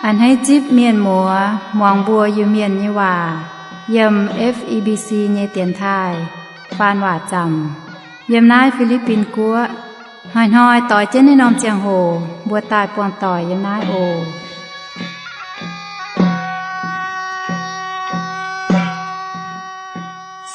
A'hneiv zipv mienh muoz muangx mbuo Iu-Mienh nyei waac yiem F E B C nyei dienx taaih faan waac zaamc yiem naaiv Fi^li^bin Guoqv. Hnoi-hnoi doix jienv naaiv norm ziangh hoc mbuo daaih buangh doic yiem naaiv oc.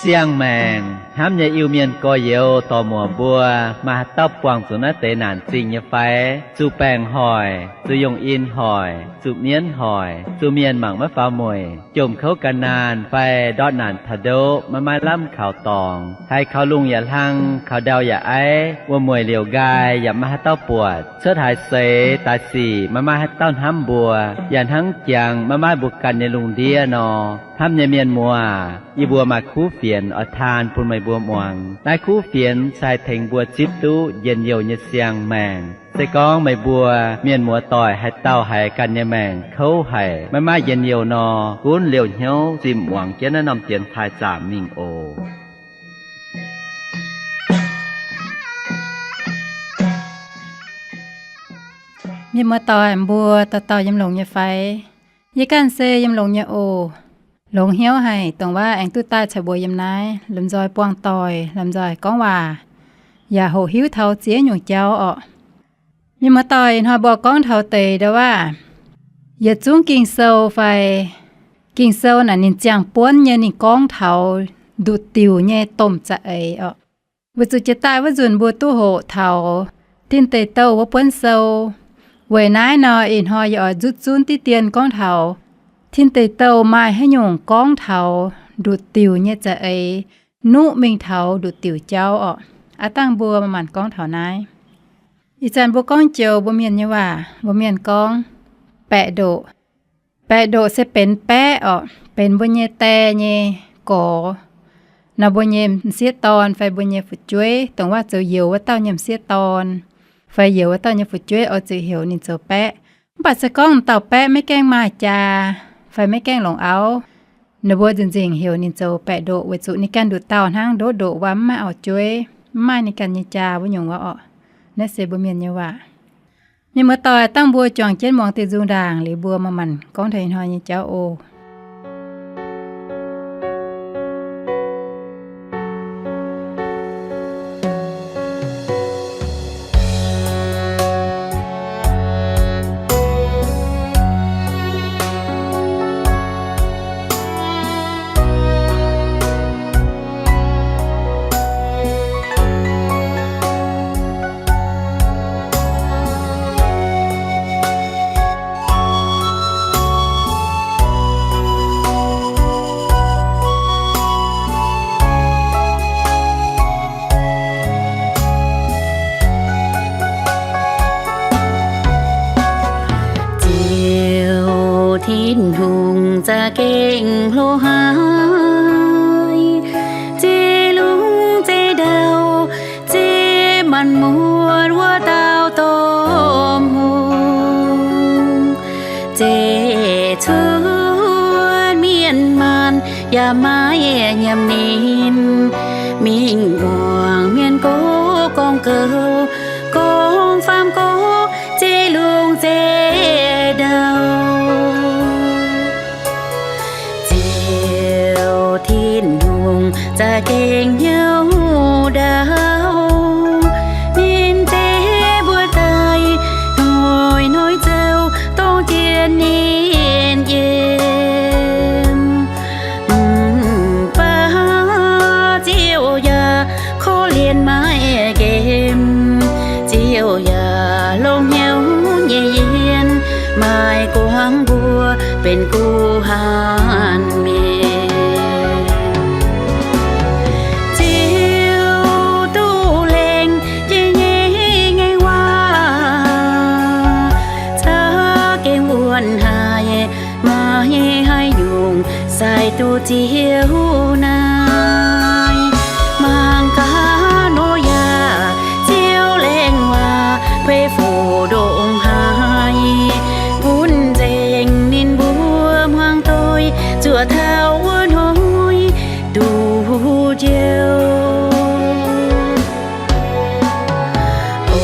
Siang-maengc hnamv nyei Iu-Mienh gorx-youz dorc-muoc mbuo, maaih haaix dauh buangh zuqc naaiv deix naanc zingh nyei fai? Zuqc baengc hoic, zuqc yongh in hoic, zuqc mienv hoic, zuqc mienh mangc maiv faaux mueic, jomc kouv gan naanh fai ndortv naanc taux ndoqv maiv maaih lamh kaux dorngx, haiz kaux lungh yaac hlang, kaux ndau yaac aiv, wuom-mueic liouc nqaai yaac maiv maaih haaix dauh buatc, cuotv haaix seix daaih sic maiv maaih haaix dauh hnamv mbuo, yaac hnangv jangx maiv maaih mbuo ganh nyei lungh ndiev nor. Hnamv nyei mienh muoz, yie mbuo maaih kuv fienx oix taan bun meih mbuo muangx. Naaiv kuv fienx se haih tengx mbuo zipv duqv njien-youh nyei siang-maengc. Se gorngv meih mbuo mienh muoz-doic haaix dauh haiz ganh nyei maengc kouv haic, maiv maaih njien-youh nor, gunv liouh hnyouv zimh muangx jienv naaiv norm dienx taaih zaamc mingh oc. Mienh muoz-doic mbuo dauh dauh yiem longx nyei fai? Yie ganh se yiem longx nyei oc. Longx hnyouv haic, dongh waac aengx duqv daaih caux mbuo yiem naaiv lomh nzoih buangh doic, lomh nzoih gorngv waac, yaac hoqc hiuv taux ziex nyungc jauv orqc. Mienh muoz-doic, ih hnoi mbuo gorngv taux deix ndau waac, yietc zungv Ging-Sou fai Ging-Sou naaic ninh ziangh buonv nyei ninh gorngv taux nduqc diuc nyei domh za'eix orqc. Weic zuqc jiex daaih wuov nzunc mbuo duqv hoqc taux Tin Deic Douh wuov buonv sou. Weic naaiv nor ih hnoi yie oix nzutv zunv diqv dien gorngv taux Tin Deic Douh maaih haaix nyungc gorngv taux nduqc diuc nyei za'eix, nuqv mingh taux nduqc diuc jauv orqc. Aav dangh mbuo manc-manc gorngv taux naaiv. Ih zanc mbuo gorngv joux mbuo mienh nyei waac, mbuo mienh gorngv baeqc ndoqc. Baeqc ndoqc se benx baeqv orqc, benx mbuo nyei die nyei gorx, nor mbuo nyei m'sieqv dorn fai mbuo nyei fu'jueiv, dongh waac zoux youz wuov dauh nyei m'sieqv dorn fai youz wuov dauh nyei fu'jueiv oix zuqc heuc ninh zoux baeqv. Mv baac se gorngv m'dauh baeqv maiv gaengh maaih jaa fai maiv gaengh longc auv, ninh mbuo nzengc-nzengc heuc ninh zoux baeqc ndoqc weic zuqc ninh ganh nduqc dauh hnangv ndoqv ndoqc wuov, mv maaih auv-jueiv, mv maaih ninh ganh nyei jaa wuov nyungc wuov orqc. Naaiv se mbuo mienh nyei waac. Mienh muoz-doic, dangh mbuo juangc jienv muangx diuh nzung ndaangc liuz mbuo manc-manc gorngv taux ih hnoi nyei jauv oc. Ziouv Tin-Hungh za'gengh hlo haic, zeiv-lungh zeiv-ndau, zeiv maanc muotc wuov dauh domh hungh. Zeiv cuotv mienh maanh yaac maiv nyiemc ninh, mingh muangx mienh gox gorngv goux, gorngv faam gox zeiv-lungh zeiv-ndau. Ziouv Tin-Hungh za'gengh hnyouv ndau, ninh zeiv mbuo daaih hnoi-hnoi zoux dongh jiex ninh yiem. Mv baac Ziouv yaac korv-lienh maiv nqemh, Ziouv yaac longx hnyouv nyei yiem, maiv guangc mbuo benx guh hanc mienh. Ziouv duqv lengh jiex nyei ngaengc waac za'gengh wuonh haic, maiv haaix nyungc sai duqv Ziouv naaic. Mangc gaax Noyaa, Ziouv lengh waac beiv fuqv ndongc haaix, gunv nzengc ninh mbuo hmuangx doic zuoqc taux wuov hnoi duqv njoux. O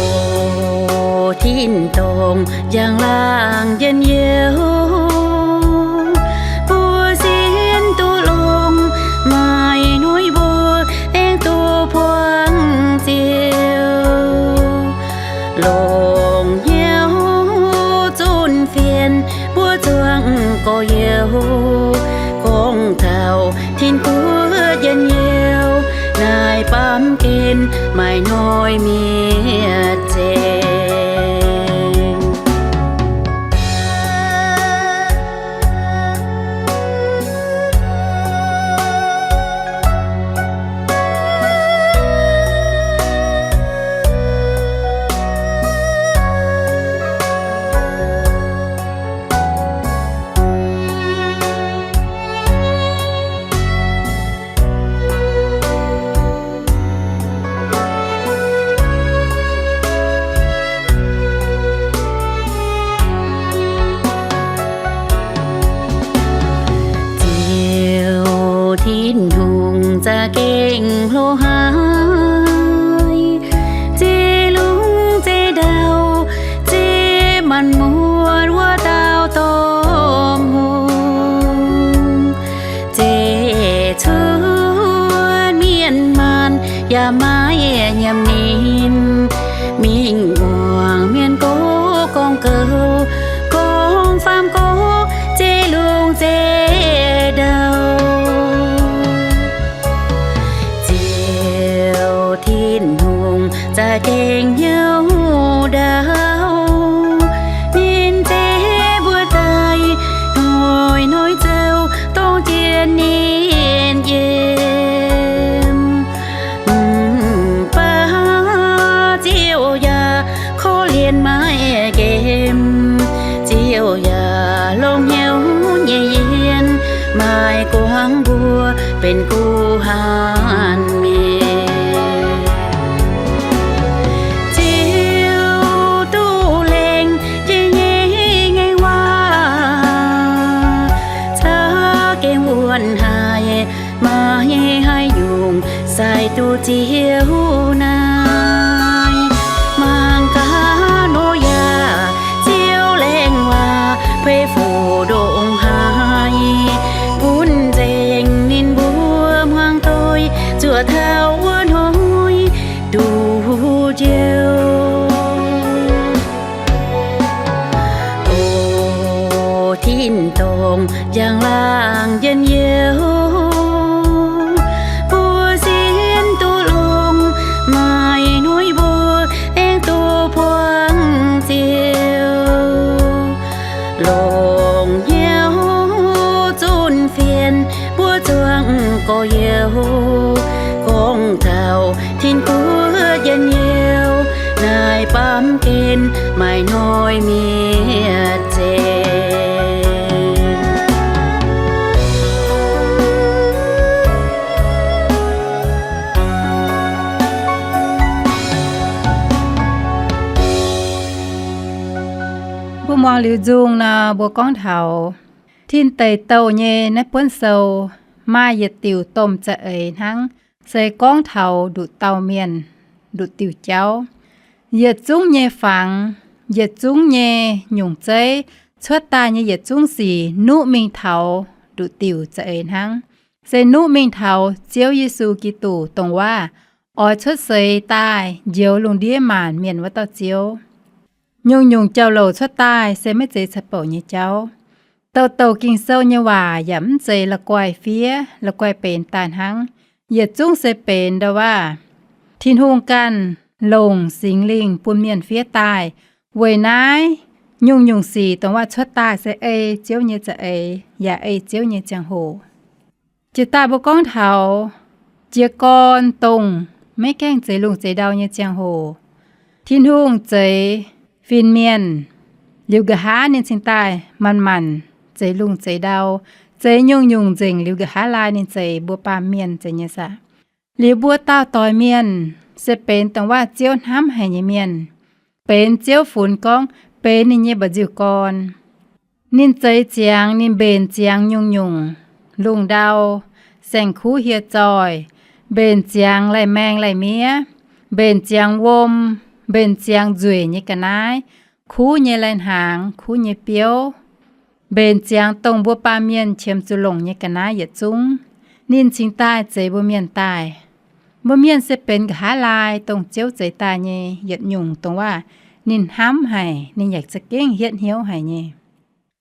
Tin-dorngh, njang-laangc njien-youh maaih hnoi mietc nzengc. Ziouv Tin-Hungh za'gengh hlo haic, zeiv lungh zeiv ndau, zeiv maanc muotc wuov dauh domh hungh. Zeiv cuotv mienh maanh yaac maiv nyiemc ninh, mingh muangx mienh gox gorngv goux, gorngv faam gox zeiv lungh zeiv ndau. Ziouv Tin-Hungh za'gengh hnyouv ndau, ninh zeiv mbuo daaih hnoi-hnoi zoux dongh jiex ninh yiem. Mv baac Ziouv yaac korv-lienh maiv nqemh, Ziouv yaac longx hnyouv nyei yiem, maiv guangc mbuo benx guh hanh mienh. Ziouv duqv lengh jiex nyei ngaengc waac za'gengh wuonh haic, maaih haaix nyungc sai duqv Ziouv naaic? Mangc gaax Noyaa, Ziouv lengh waac beiv fuqv ndongc haaix, gunv nzengc ninh mbuo hmuangx doic zuoqc taux wuov hnoi duqv njoux. O Tin-dorngh njang-laangc njien-youh, mbuo sienx duqv longx, maaih hnoi mbuo aengx duqv buangh Ziouv. Longx hnyouv zunv fienx mbuo zuangx gorx-youz, gorngv taux tin-guoqv njien-youh naaic baamh gen maaih hnoi mietc nzengc. Mbuo muangx liuz nzung nor, mbuo gorngv taux tin deic douh nyei naaiv buonv sou maaih yietc diuc domh za'eix hnangv, se gorngv taux nduqc dauh mienh, nduqc diuh jauv. Yietc zungv nyei fangx, yietc zungv nyei nyungc zeiv, cuotv daaih nyei yietc zungv sic nuqv mingh taux nduqc diuh za'eix hnangv, se nuqv mingh taux Ziouv Yesu Giduc, dongh waac oix cuotv seix daaih njoux lungh ndiev maanc mienh wuov dauh Ziouv. Nyungc-nyungc jauv-louc cuotv daaih se maiv zeiz ceix bouc nyei jauv. Douc-douc Ging-Sou nyei waac yaac mv zeiz la'guaih fiev, la'guaih benx daaih hnangv. Yietc zungv se benx ndau waac Tin-Hungh ganh longc Singx Lingh bun mienh fiev daaih. Weic naaiv, nyungc-nyungc sic dongh waac cuotv daaih se ei Ziouv nyei za'eix yaac ei Ziouv nyei ziangh hoc. Jiex daaih mbuo gorngv taux jiez gorn dongh maiv gaengh zeix lungh zeix ndau nyei ziangh hoc, Tin-Hungh zeix fin-mienh liuz nqa'haav ninh cingx daaih manc-manc zeix lungh zeix ndau, zeix nyungc-nyungc nzengc liuz nqa'haav laai ninh zeix mbuo baamh mienh zeix nyei saah. Liuz mbuo dauh doix mienh se benx dongh waac Ziouv hnamv haic nyei mienh, benx Ziouv funx gorngv benx ninh nyei mba'nziu gorn. Ninh zeix ziangx, ninh mbenc ziangx nyungc-nyungc lungh ndau, saeng-kuv hieh zoih, mbenc ziangx lai-maeng lai-miev, mbenc ziangx wuom, mbenc ziangx nzueic nyei ga'naaiv, kuv nyei lai-hnaangx, kuv nyei biouv, mbenc ziangx dongh mbuo baamh mienh qiemx zuqc longc nyei ga'naaiv yietc zungv, ninh cingx daaih zeix mbuo mienh daaih. Mbuo mienh se benx nqa'haav laai dongh Ziouv zeix daaih nyei yietc nyungc dongh waac ninh hnamv haic, ninh yaac za'gengh hietv hnyouv haic nyei.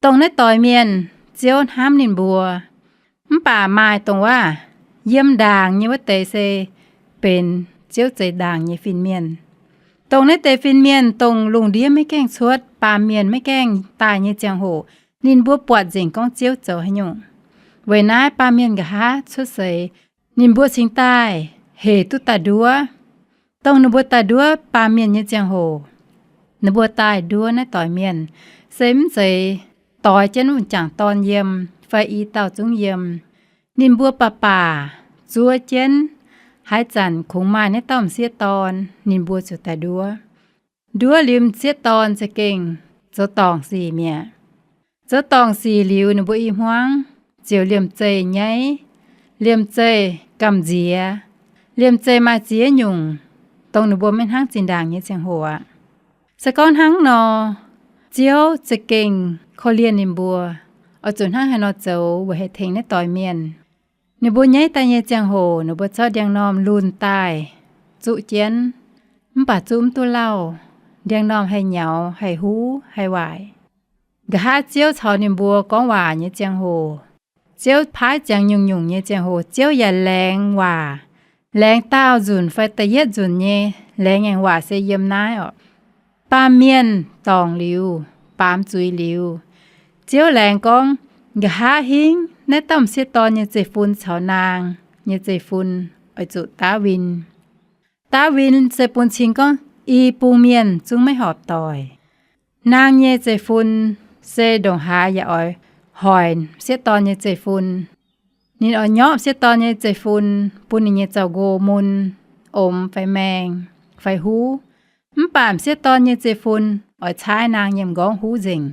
Dongh naaiv doix mienh Ziouv hnamv ninh mbuo. Mv baac maaih dongh waac yiem ndaangc nyei wuov deix se benx Ziouv zeix ndaangc nyei fin-mienh. Dongh naaiv deix fin-mienh, dongh lungh ndiev maiv gaengh cuotv, baamh mienh maiv gaengh daaih nyei ziangh hoc, ninh mbuo buatc nzengc gorngv Ziouv zoux haaix nyungc. Weic naaiv baamh mienh nqa'haav cuotv seix, ninh mbuo cingx daaih hec duqv daaih nduov. Dongh ninh mbuo daaih nduov baamh mienh nyei ziangh hoc, ninh mbuo daaih nduov naaiv doix mienh, se mv zeiz doix jienv wuov jangc dorn yiem fai i dauh zungv yiem. Ninh mbuo baac baac zuov jienv, haaix zanc kungx maaih naaiv dauh m'sieqv dorn, ninh mbuo ziouc daaih nduov. Nduov liuz m'sieqv dorn za'gengh zoux dorngc sic mi'aqv. Zoux dorngc sic liuz, ninh mbuo i hmuangv ziouc liemh zeih nyaiv, liemh zeih gamh nziex, liemh zeih maaih ziex nyungc, dongh ninh mbuo maiv hnangv zinh ndaangc nyei ziangh hoc aqv. Se gorngv hnangv nor, Ziouv za'gengh korv-lienh ninh mbuo, oix zuqc hnangv haaix nor zoux weic haih tengx naaiv doix mienh. Ninh mbuo nyaiv daaih nyei ziangh hoc, ninh mbuo zorqv ndiangx-normh lunh daaih zuqv jienv, mv baac zuqv mv duqv lauh. Ndiangx-normh haih nyaux, haih huv, haih waaic. Nqa'haav Ziouv caux ninh mbuo gorngv waac nyei ziangh hoc, Ziouv paaiv ziangx nyungc-nyungc nyei ziangh hoc, Ziouv yaac laengz waac. Laengz daauh nzunc fai da'yietv nzunc nyei laengz ngaengc waac se yiem naaiv orqc. Baamh mienh dorngc liuz, baamz zuiz liuz, Ziouv laengz gorngv, nqa'haav hingv naaiv dauh m'sieqv dorn nyei zeiv-fun caux naang nyei zeiv-fun oix zuqc daav win. Daav win se bun cing gorngv i bung mienh zungv maiv horpc doic. Naang nyei zeiv-fun se ndongc haaix yaac oix hoic m'sieqv dorn nyei zeiv-fun. Ninh oix nyorqv m'sieqv dorn nyei zeiv-fun bun ninh nyei zaux-nqo mun, omx fai maeng fai huv. Mv baac m'sieqv dorn nyei zeiv-fun oix caaiv naang nyei m'nqorngv huv nzengc.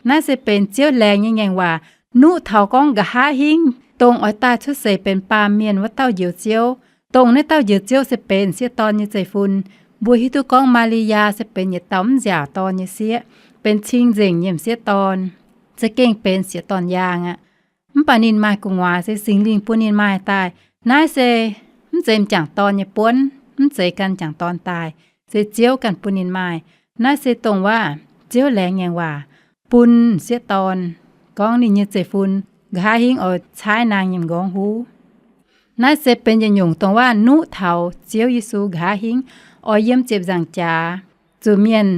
Naaiv se benx Ziouv laengz nyei ngaengc waac. Nuqv taux gorngv nqa'haav hingv dongh oix daaih cuotv seix benx baamh mienh wuov dauh Njoux Ziouv, dongh naaiv dauh Njoux Ziouv se benx m'sieqv dorn nyei zeiv-fun. Mbuo hiuv duqv gorngv Maa^li^yaa se benx yietc dauh mv nziaauc dorn nyei sieqv, benx cing-nzengc nyei m'sieqv dorn, za'gengh benx sieqv dorn yaangh aqv. Mv baac ninh maaih gu'nguaaz se Singx Lingh bun ninh maaih daaih. Naaiv se mv zeiz m'jangc dorn nyei buonv, mv zeiz gan m'jangc dorn daaih, se Ziouv ganh bun ninh maaih. Naaiv se dongh waac Ziouv laengz ngaengc waac bun m'sieqv dorn, gorngv ninh nyei zeiv-fun nqa'haav hingv oix caaiv naang nyei m'nqorngv huv. Naaiv se benx yietc nyungc dongh waac nuqv taux Ziouv Yesu nqa'haav hingv oix yiem ziepc nzaangc jaax zuqc mienh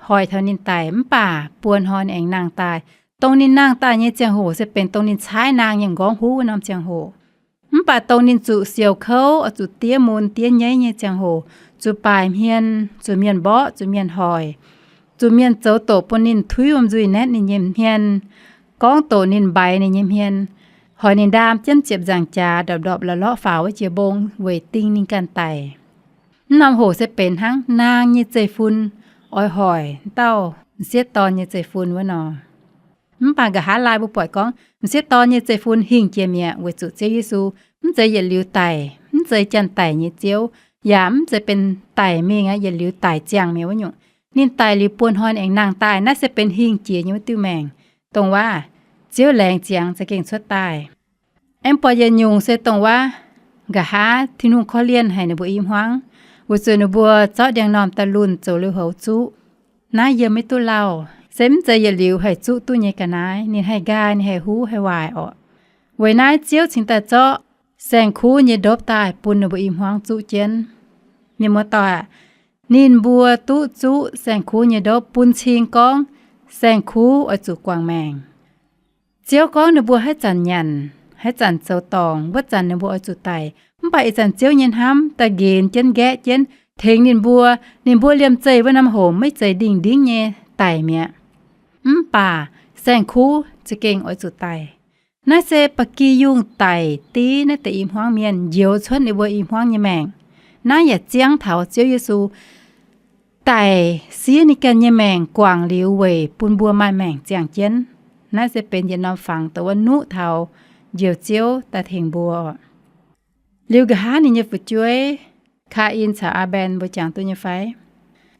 hoic taux ninh daic mv baac buo hnoi ninh aengx nangh daaih. Dongh ninh nangh daaih nyei ziangh hoc se benx dongh ninh caaiv naang nyei m'nqorngv huv wuov norm ziangh hoc. Mv baac dongh ninh zuqc siouc kouv, oix zuqc diev mun diev nyeiv nyei ziangh hoc, zuqc baaic hmien, zuqc mienh mborqv, zuqc mienh hoic, zuqc mienh zoux doqc bun ninh tuiv wuom nzuih naetv ninh nyei hmien, gorngv doqc ninh mbaix ninh nyei hmien, hoic ninh ndaam jienv ziepc nzaangc jaax ndorpc ndorpc la'lorqc faaux wuov jiex mbong weic ding ninh ganh daic. Mv norm hoc se benx hnangv naang nyei zeiv-fun oix hoic dauh m'sieqv dorn nyei zeiv-fun wuov nor. Mv baac nqa'haav laai mbuo buatc gorngv m'sieqv dorn nyei zeiv-fun hingh jiex mi'aqv weic zuqc Ziouv Yesu mv zeiz yietc liuz daic, mv zeiz janx-daic nyei Ziouv, yaac mv zeiz benx daic mingh aqv, yietc liuz daic ziangh mi'aqv wuov nyungc. Ninh daic liuz buo hnoi aengx nangh daaih, naaiv se benx hingh jiex nyei wuov diuh maengc, dongh waac Ziouv laengz ziangx za'gengh cuotv daaih. Aengx buatc yietc nyungc se dongh waac nqa'haav Tin-Hungh korv-lienh haic ninh mbuo i hmuangv, weic zuqc ninh mbuo zorqv ndiangx-normh daaih lunh zoux lui-houx zuqv. Naaiv yiem maiv duqv lauh, se mv zeiz yietc liuz haih zuqv duqv nyei ga'naaiv. Ninh haih nqaai, ninh haih huv haih waaic orqc. Weic naaiv Ziouv cingx daaih zorqv saeng-kuv nyei ndopv daaih bun ninh mbuo i hmuangv zuqv jienv. Mienh muoz-doic aac, ninh mbuo duqv zuqv saeng-kuv nyei ndopv bun cing gorngv saeng-kuv oix zuqc guangc maengc. Ziouv gorngv ninh mbuo haaix zanc nyanc, haaix zanc zoux dorngc, wuov zanc ninh mbuo oix zuqc daic. Mv baac ih zanc Ziouv nyei hnamv daaih nqenx jienv, nqaeqv jienv, tengx ninh mbuo. Ninh mbuo liemh zeih wuov norm hoc maiv zeiz ndingh-ndingv nyei daic mi'aqv. Mv baac saeng-kuv za'gengh oix zuqc daic. Naaiv se ba'gi yungh daic div naaiv deix i hmuangv mienh, njoux cuotv ninh mbuo i hmuangv nyei maengc. Naaiv yaac ziangv taux Ziouv Yesu daic siev ninh ganh nyei maengc guangc liuz weic bun mbuo maaih maengc ziangh jienv. Naaiv se benx yietc norm fangx dongh wuov nuqv taux Njoux Ziouv daaih tengx mbuo. Liuz nqa'haav ninh nyei fu'jueiv, Kaa^in caux Aa^mben, mbuo jangx duqv nyei fai?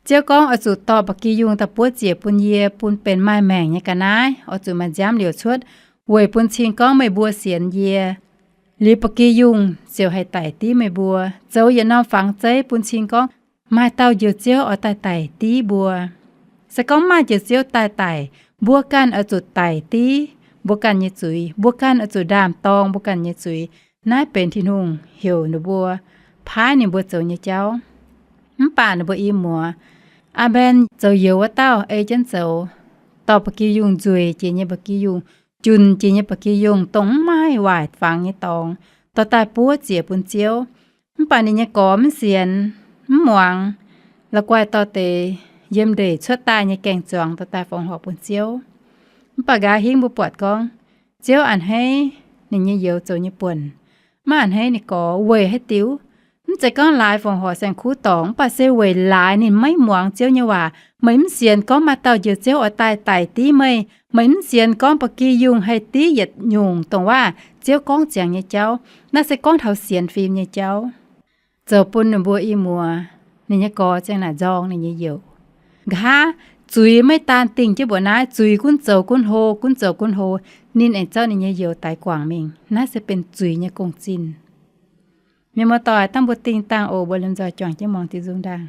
Ziouv gorngv, oix zuqc dorh ba'gi yungh daaih buov ziec bun yie, bun benx maaih maengc nyei ga'naaiv oix zuqc maaih nziaamv liouc cuotv, weic bun cing gorngv meih mbuo sienx yie, liuz ba'gi yungh ziouc haih daic div meih mbuo. Zoux yietc norm fangx zeiv bun cing gorngv maaih dauh Njoux Ziouv oix daaih daic div mbuo. Se gorngv maaih Njoux Ziouv daaih daic, mbuo ganh oix zuqc daic div mbuo ganh nyei zuiz, mbuo ganh oix zuqc ndaam-dorng mbuo ganh nyei zuiz. Naaiv benx Tin-Hungh heuc ninh mbuo paaiv ninh mbuo zoux nyei jauv. Mv baac ninh mbuo i muoz, Aa^mben zoux youz wuov dauh ei jienv zoux, dorh ba'gi yungh nzueic jiex nyei ba'gi yungh, junc jiex nyei ba'gi yungh, dongh mv maaih waaic fangx nyei dorngx, dorh daaih buov ziec bun Ziouv. Mv baac ninh nyei gorx mv sienx, mv muangx, la'guaih dorh deix yiem ndeic cuotv daaih nyei gaeng-zuangx dorh daaih fongc horc bun Ziouv. Mv baac nqa'haav hingv mbuo buatc gorngv, Ziouv a'hneiv ninh nyei youz zoux nyei buonc, maiv a'hneiv ninh gorx weic haaix diuc? Mv zeiz gorngv laaix fongc horc saeng-kuv dorngc, mv baac se weic laaix ninh maiv muangx Ziouv nyei waac. Meih mv sienx gorngv maaih dauh Njoux Ziouv oix daaih daic div meih. Meih mv sienx gorngv ba'gi yungh haih div yietc nyungc dongh waac Ziouv gorngv ziangx nyei jauv. Naaiv se gorngv taux sienx fim nyei jauv. Zoux bun ninh mbuo i muoz, ninh nyei gorx ziang naaic nzorng ninh nyei youc. Nqa'haav zuiz maiv daan dingh jienv mbuoqc naaiv, zuiz gunv zoux gunv hlo, gunv zoux gunv hlo, ninh aengx zorqv ninh nyei youz daix guangc mingh. Naaiv se benx zuiz nyei gong-zinh. Mienh muoz-doic, dangh mbuo dingh dangh oc, mbuo lomh nzoih juangc jienv muangx diuh nzung ndaangc.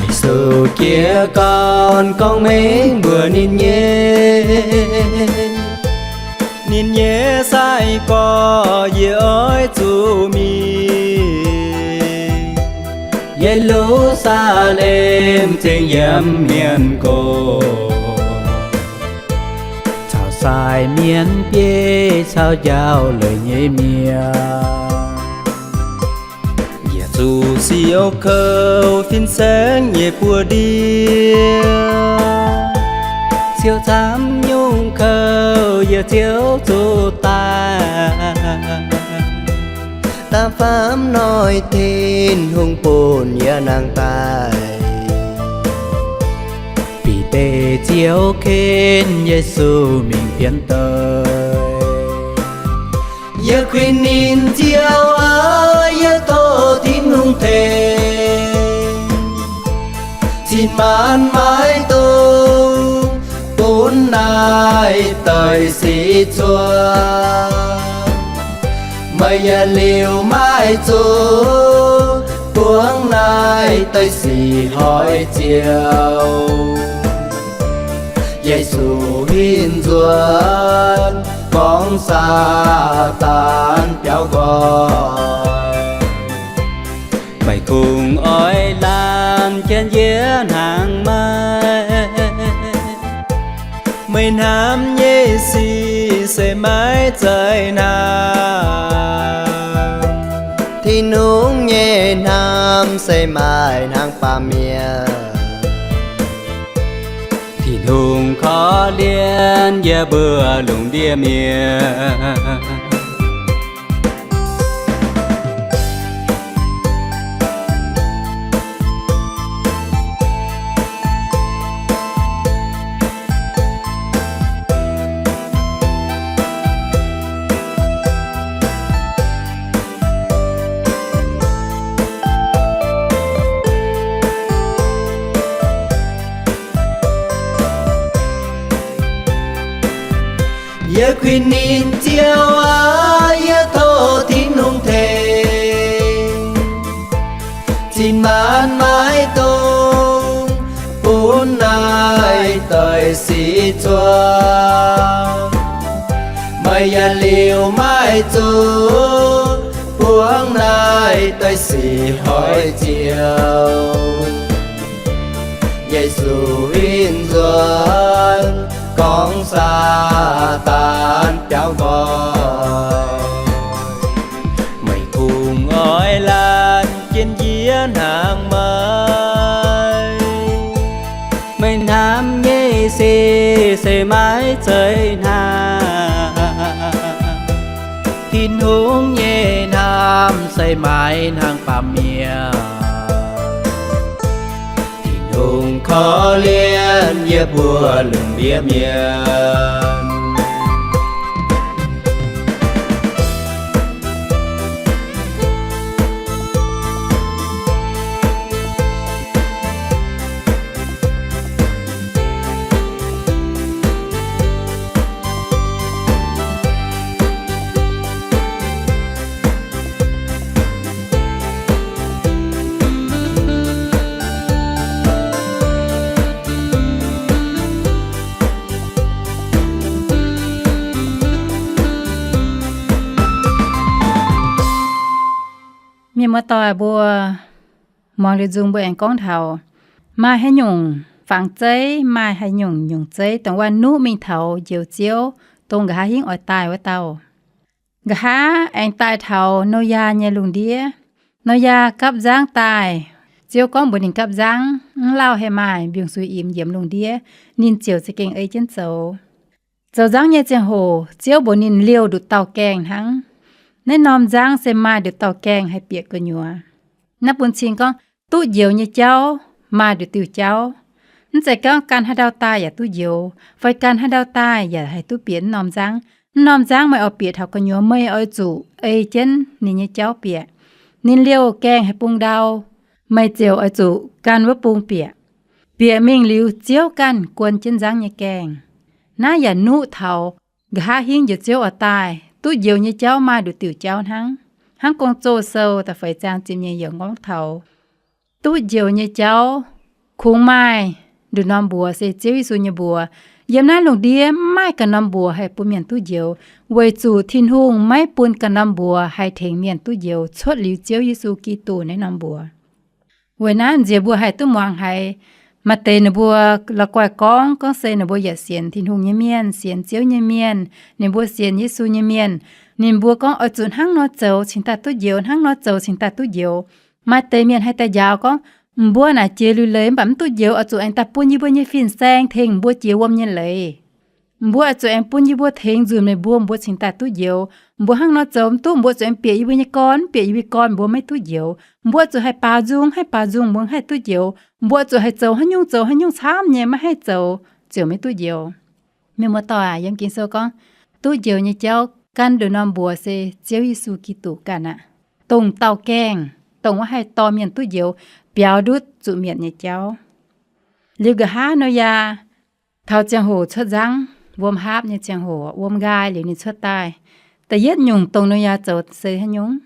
Yesu jiez gorn gorngv mengh mbuox ninh nyei, ninh nyei sai-gorx yie oix zuqc mingh Ye^lu^saa^lem ceng yiem hmien gorx, caux sai mienh bieiv caux njaaux leiz nyei mienh. Yie zuqc siou kouv fin-saeng nyei buoz-ndiev, siou camv nyungc kouv yie ziouc zuqc daaih. Da'faam hnoi Tin-Hungh bun yie nangh daaih, Bide ziouc ken Yesu mingh fienx doic. Yie kuinx ninh, Ziouv aah, yie tov Tin-Hungh tengx cin maanc maiv dungx bun naaiv deix sic cuotv. Meih yietc liuz maiv zuqc buangv naaiv deix sic hoic Ziouv. Yesu hinc nzuonx gorngv Saadaan biaux nqoi. Meih kungx oix laanh jienv yie hnaangx maiv? Meih hnamv nyei sic se maiv zeiz hnangv. Tin-Hungh nyei hnamv se maaih hnangv baamh mienh. Tin-Hungh korv-lienh yie mbuo lungh ndiev mienh. Yie kuinx ninh, Ziouv aah, yie tov Tin-Hungh tengx cin maanc maiv dungx bun naaiv deix sic cuotv. Meih yietc liuz maiv zuqc buangv naaiv deix sic hoic Ziouv. Yesu hinc nzuonx gorngv Saadaan biaux nqoi. Meih kungx oix laanh jienv yie hnaangx maiv? Meih hnamv nyei sic se maiv zeiz hnangv. Tin-Hungh nyei hnamv se maiv hnangv baamh mienh. Tin-Hungh korv-lienh yie mbuo lungh ndiev mienh. Mienh muoz-doic mbuo, muangx liuz nzung mbuo aengx gorngv taux maaih haaix nyungc fangx zeiv, maaih haaix nyungc nyungc zeiv dongh wuov nuqv mingh taux njoux Ziouv, dongh nqa'haav hingv oix daaih wuov dauh. Nqa'haav aengx daaih taux Noyaa nyei lungh ndiev. Noyaa gapv nzangv daaih. Ziouv gorngv mbuox ninh gapv nzangv, mv lauh haih maaih mbiungc-suiv imx nyiemz lungh ndiev. Ninh ziouc za'gengh ei jienv zoux. Zoux nzangv nyei ziangh hoc, Ziouv mbuox ninh liouh nduqc dauh gaengh hnangv. Naaiv norm nzangv se maaih nduqc dauh gaengh haih bieqc gu'nyuoz. Naaiv bun cing gorngv duqv njoux nyei jauv maaih nduqc diuh jauv. Mv zeiz gorngv gan haaix ndau daaih yaac duqv njoux, fai gan haaix ndau daaih yaac haih duqv bieqc norm nzangv. Mv norm nzangv meih oix bieqc taux gu'nyuoz meih oix zuqc ei jienv ninh nyei jauv bieqc. Ninh liouh gaengh haih bung ndau, meih ziouc oix zuqc gan wuov bung bieqc. Bieqc mingh liuz Ziouv ganh guon jienv nzangv nyei gaengh. Naaiv yaac nuqv taux nqa'haav hingv njoux Ziouv oix daaih, duqv njoux nyei jauv maaih nduqc diuc jauv hnangv. Hnangv Gong-Zoh Sou da'feix zaang ziepc nyeic yiemc gorngv taux duqv njoux nyei jauv kungx maaih nduqc norm mbuox se Ziouv Yesu nyei mbuox. Yiem naaiv lungh ndiev mv maaih ganh norm mbuox haih bun mienh duqv njoux, weic zuqc Tin-Hungh maiv bun ganh norm mbuox haih tengx mienh duqv njoux cuotv liuz Ziouv Yesu Giduc naaiv norm mbuox. Weic naaiv nziex mbuo haih duqv muangx haiz maaih deix ninh mbuo la'guaih gorngv, gorngv se ninh mbuo yaac sienx Tin-Hungh nyei mienh, sienx Ziouv nyei mienh, ninh mbuo sienx Yesu nyei mienh. Ninh mbuo gorngv oix zuqc hnangv nor zoux cingx daaih duqv njoux, hnangv nor zoux cingx daaih duqv njoux. Maaih deix mienh haih daaih njaaux gorngv, mbuo naaic jiex liuc leiz mv baac mv duqv njoux, oix zuqc aengx daaih bun yie mbuo nyei fin-saeng tengx mbuo jiex wuom nyei leiz. Mbuo oix zuqc aengx bun yie mbuo tengx nzunc meih mbuo, mbuo cingx daaih duqv njoux. Mbuo hnangv nor zoux mv duqv, mbuo zuqc aengx bieqc yie mbuo nyei gorn, mv bieqc yie mbuo nyei gorn mbuo maiv duqv njoux. Mbuo zuqc haih baaux nzung, haih baaux nzung mbuo haih duqv njoux. Mbuo zuqc haih zoux haaix nyungc zoux haaix nyungc camv nyei maiv haih zoux ziouc maiv duqv njoux. Mienh muoz-doic aac, yiem Ging-Sou gorngv duqv njoux nyei jauv gan nduqc norm mbuox se Ziouv Yesu Giduc ganh aqv. Dongh dauh gaengh, dongh wuov haih dorh mienh duqv njoux, biaux ndutv zuqc mietc nyei jauv. Liuz nqa'haav Noyaa taux ziangh hoc cuotv nzangv, wuom haapv nyei ziangh hoc, wuom nqaai liuz ninh cuotv daaih. Da'yietv nyungc dongh Noyaa zoux se haaix nyungc?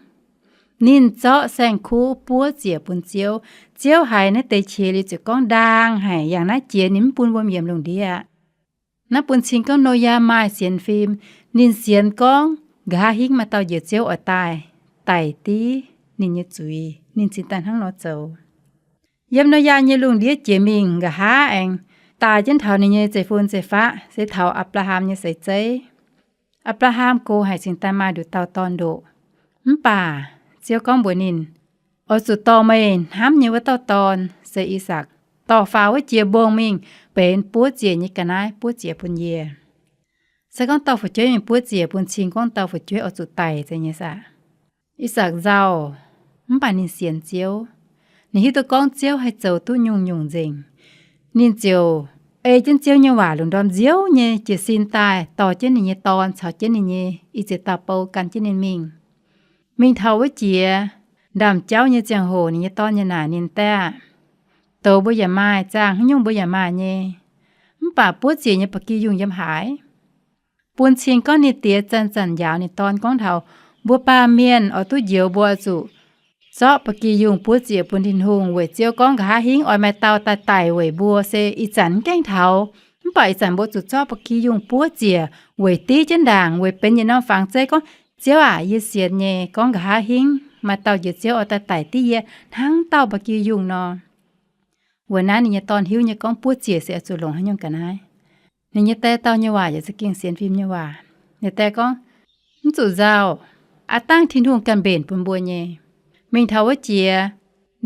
Ninh zorqv saeng-kuv buov ziec bun Ziouv. Ziouv haiz naaiv deix qiex liuz ziouc gorngv, ndaang haic, yangh naaiv jiex ninh mv bun wuom yiemx lungh ndiev aqv. Naaiv bun cing gorngv Noyaa maaih sienx fim. Ninh sienx gorngv nqa'haav hingv maaih dauh njoux Ziouv oix daaih, daic div ninh nyei zuiz, ninh cingx daaih hnangv nor zoux. Yiem Noyaa nyei lungh ndiev jiex mingh, nqa'haav aengx daaih jienv taux ninh nyei zeiv-fun zeiv-faqv, se taux Apc^laa^ham nyei seix zeiv. Apc^laa^ham gox haic cingx daaih maaih nduqc dauh dorn ndoqc. Mv baac Ziouv gorngv mbuox ninh, oix zuqc dorh meih hnamv nyei wuov dauh dorn, se I^sakc, dorh faaux wuov jiex mbong mingh benx buov ziec nyei ga'naaiv buov ziec bun yie. Se gorngv dorh fu'jueiv mingh buov ziec bun cing gorngv dauh fu'jueiv oix zuqc daic zeiz nyei saah. I^sakc nzauh, mv baac ninh sienx Ziouv. Ninh hiuv duqv gorngv Ziouv haih zoux duqv nyungc-nyungc nzengc. Ninh ziouc ei jienv Ziouv nyei waac lungh ndorm nziouv nyei jiez sin daaih dorh jienv ninh nyei dorn caux jienv ninh nyei i ziex dauh bou gan jienv ninh mingh. Mingh taux wuov jiex, ndaamv-jauv nyei ziangh hoc ninh nyei dorn nyei naaic ninh, Daeh aah, douz mbuo yaac maaih, zaangh haaix nyungc mbuo yaac maaih nyei. Mv baac buov ziec nyei ba'gi yungh yiem haaix? Bun cing gorngv ninh diex zanc-zanc njaaux ninh dorn gorngv taux, mbuo baamh mienh oix duqv njoux mbuo oix zuqc zorqv ba'gi yungh buov ziec bun Tin-Hungh weic Ziouv gorngv nqa'haav hingv oix maaih dauh daaih daic weic mbuo se ih zanc mv gaengh taux. Mv baac ih zanc mbuo zuqc zorqv ba'gi yungh buov ziec weic div jienv ndaangc, weic benx yietc norm fangx zeiv gorngv, Ziouv aac, yie sienx nyei gorngv nqa'haav hingv maaih dauh njoux Ziouv oix daaih daic div yie hnangv dauh ba'gi yungh nor. Weic naaiv ninh nyei dorn hiuv nyei gorngv buov ziec se oix zuqc longc haaix nyungc ga'naaiv. Ninh nyei daeh dorh nyei waac yaac za'gengh sienx fim nyei waac. Ninh daeh gorngv, mv zuqc nzauh. Aav dangh Tin-Hungh ganh mbenc bun mbuo nyei. Mingh taux wuov jiex,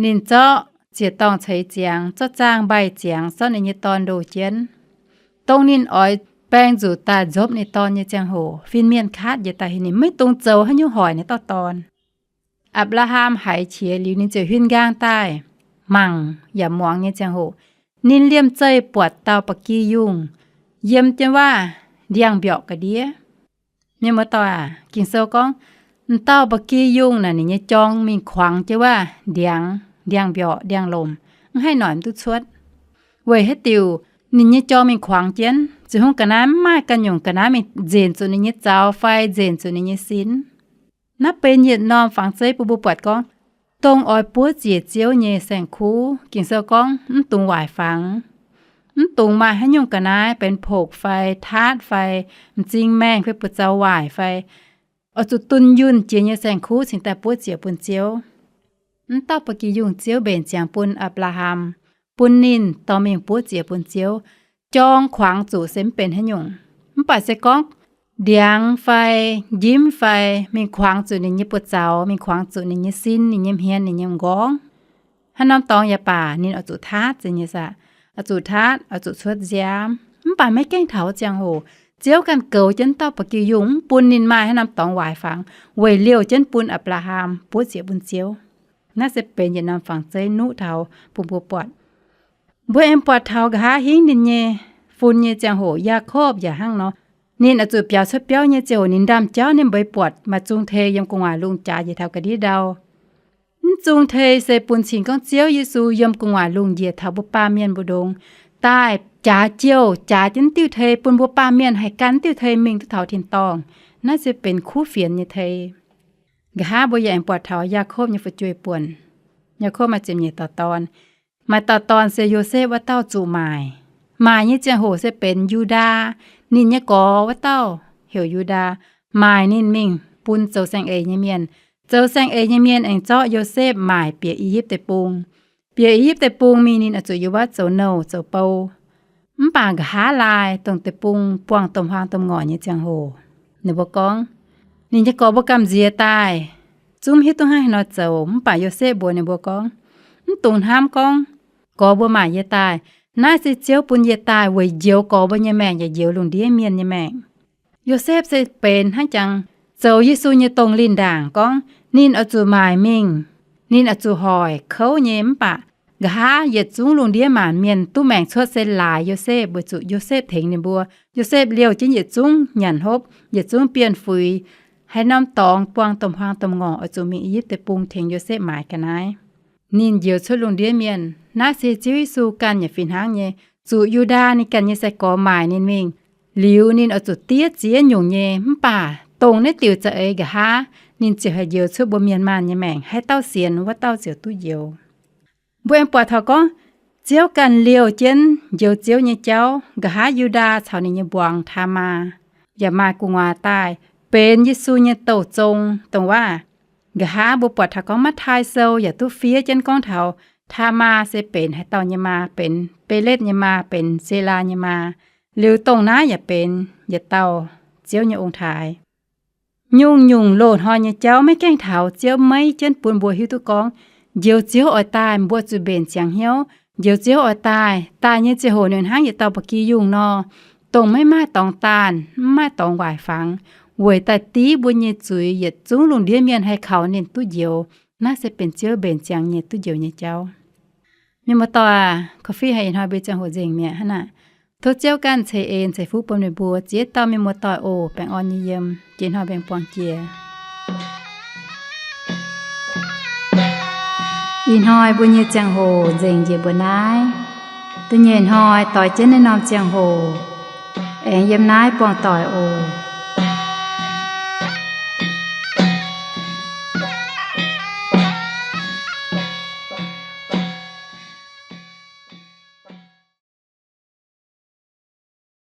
ninh zorqv ziec-dorngh ceix ziangx, zorqv zaangh mbaih ziangx, zorqv ninh nyei dorn ndoh jienv. Dongh ninh oix baeng nzuqc daaih nzopv ninh dorn nyei ziangh hoc, fin-mienh kaatv njiec daaih heuc ninh maiv dungx zoux haaix nyungc hoic ninh dauh dorn. Apc^laa^ham haiz qiex liuz ninh ziouc huin nqaang daaih. Mangc yaac muangx nyei ziangh hoc, ninh liemh zeih buatc dauh ba'gi yungh yiem jienv waav ndiangx-mbiorqc ga'ndiev. Mienh muoz-doic aac, Ging-Sou gorngv, m'dauh ba'gi yungh naaic ninh nyei jorng mingh kuangx jienv waav ndiangx, ndiangx-mbiorqc, ndiangx-lomc, mv haih noic mv duqv cuotv. Weic haaix diuc ninh nyei jorng mingh kuangx jienv? Ziouc hungh ga'naaiv mv maaih ganh nyungc ga'naaiv mingh nzenc zuqc ninh nyei zaux fai nzenc zuqc ninh nyei sin. Naaiv benx yietc norm fangx zeiv bun mbuo buatc gorngv, dongh oix buov ziec Ziouv nyei saeng-kuv, Ging-Sou gorngv mv dungx waaic fangx. Mv dungx maaih haaix nyungc ga'naaiv benx pokc fai taatv fai m'zing maengh fai buoz-zaux waaic fai, oix zuqc dunh yunh jiex nyei saeng-kuv cingx daaih buov ziec bun Ziouv. M'dauh ba'gi yungh Ziouv mbenc ziangx bun Apc^laa^ham, bun ninh dorh mingh buov ziex bun Ziouv. Jorng kuangx zuqc se mv benx haaix nyungc. Mv baac se gorngv ndiangx fai njimv fai mingh kuangx zuqc ninh nyei buoz-zaux, mingh kuangx zuqc ninh nyei sin, ninh nyei hmien, ninh nyei m'nqorngv, haaix norm dorngx yaac baac, ninh oix zuqc taatv se nyei saah, oix zuqc taatv, oix zuqc cuotv nziaamv. Mv baac maiv gaengh taux ziangh hoc, Ziouv ganh goux jienv dauh ba'gi yungh, mv bun ninh maaih haaix norm dorngx waaic fangx, weic liouh jienv bun Apc^laa^ham buov ziex bun Ziouv. Naaiv se benx yietc norm fangx zeiv nuqv taux bun mbuo buatc. Mbuo aengx buatc taux nqa'haav hingv ninh nyei fun nyei ziangh hoc, Yaakopv yaac hnangv nor. Ninh oix zuqc biaux cuotv biauv nyei ziangh hoc, ninh ndaamv-jauv ninh mbeix buatc maaih zung tei yiem gu'nguaaic lungh jaax njiec taux ga'ndiev ndau. Mv zung tei se bun cing gorngv Ziouv Yesu yiem gu'nguaaic lungh njiec taux mbuo baamh mienh mbu'ndongx daaih jaax jiouh, jaax jienv diuh tei bun mbuo baamh mienh haih gan diuh tei mingh duqv taux tin-dorngh. Naaiv se benx kuv fienx nyei tei. Nqa'haav mbuo yaac aengx buatc taux Yaakopv nyei fu'jueiv buonc. Yaakopv maaih ziepc nyeic dauh dorn. Maaih dauh dorn se Yosepv wuov dauh zuqc maaic. Maaic nyei ziangh hoc se benx Yu^ndaa, ninh nyei gorx wuov dauh heuc Yu^ndaa, maaic ninh mingh bun zoux saeng-eix nyei mienh. Zoux saeng-eix nyei mienh aengx zorqv Yosepv maaic bieqc I^yipv Deic-Bung. Bieqc I^yipv Deic-Bung mingh ninh oix zuqc yiem wuov zoux nouh zoux bou. Mv baac nqa'haav laai dongh deic-bung buangh domh huaang domh ngorc nyei ziangh hoc, ninh mbuo gorngv, ninh nyei gorx mbuo gamh nziex daaih, zungv hiuv duqv hnangv haaix nor zoux. Mv baac Yosepv mbuox ninh mbuo gorngv, mv dungx hnamv gorngv gorx mbuo maaic yie daaih. Naaiv se Ziouv bun yie daaih weic njoux gorx mbuo nyei maengc yaac njoux lungh ndiev mienh nyei maengc. Yosepv se benx hnangv jangx zoux Yesu nyei dongh linh ndaangc gorngv ninh oix zuqc maaic mingh, ninh oix zuqc hoic kouv nyei. Mv baac nqa'haav yietc zungv lungh ndiev maanc mienh duqv maengc cuotv se laaix Yosepv weic zuqc Yosepv tengx ninh mbuo. Yosepv liouh jienv yietc zungv nyanc hopv, yietc zungv bienh fuix, haaix norm dorngx buangh domh huaang domh ngorc oix zuqc mingh I^yipv Deic-Bung tengx Yosepv maaic ga'naaiv. Ninh njoux cuotv lungh ndiev mienh. Naaiv se Ziouv Yesu ganh yaac fih hnangv nyei, zuqc Yu^ndaa ninh ganh nyei sai-gorx maaic ninh mingh. Liuz ninh oix zuqc diev ziex nyungc nyei, mv baac dongh naaiv diuc za'eix nqa'haav ninh ziouc haih njoux cuotv mbuo mienh maanh nyei maengc. Haaix dauh sienx, wuov dauh ziouc duqv njoux. Mbuo aengx buatc taux gorngv Ziouv ganh liouh jienv njoux Ziouv nyei jauv. Nqa'haav Yu^ndaa caux ninh nyei mbuangz Taamaa yaac maaih gu'nguaaz daaih benx Yesu nyei douh zong. Dongh waac nqa'haav mbuo buatc taux gorngv Matv^tai Sou yaac duqv fiev jienv gorngv taux Taamaa se benx haaix dauh nyei maa, benx Beletv nyei maa, benx Selaa nyei maa. Liuz dongh naaiv yaac benx yietc dauh Ziouv nyei ong-taaix. Nyungc-nyungc loz-hnoi nyei jauv maiv gaengh taux Ziouv maiv jienv bun mbuo hiuv duqv gorngv njoux Ziouv oix daaih mbuo zuqc mbenc ziangx hnyouv. Njoux Ziouv oix daaih, daaih nyei ziangh hoc ninh hnangv yietc dauh ba'gi yungh nor, dongh maiv maaih dorngx daanh, mv maaih dorngx waaic fangx, weic daaih div mbuo nyei zuiz, yietc zungv lungh ndiev mienh haih kaux ninh duqv njoux. Naaiv se benx Ziouv mbenc ziangx nyei duqv njoux nyei jauv. Mienh muoz-doic aac, korv-fiqv haic ih hnoi mbuo ziangh hoc nzengc mi'aqv hnangv naaic. Tov Ziouv ganh ceix en ceix fuqv bun meih mbuo ziex dauh mienh muoz-doic oc. Baengh orn nyei yiem, jiex hnoi mbuo aengx buangh jiex. Ih hnoi mbuo nyei ziangh hoc nzengc njiec mbuo naaiv. Da'nyeic hnoi doix jienv naaiv norm ziangh hoc aengx yiem naaiv buangh doic oc.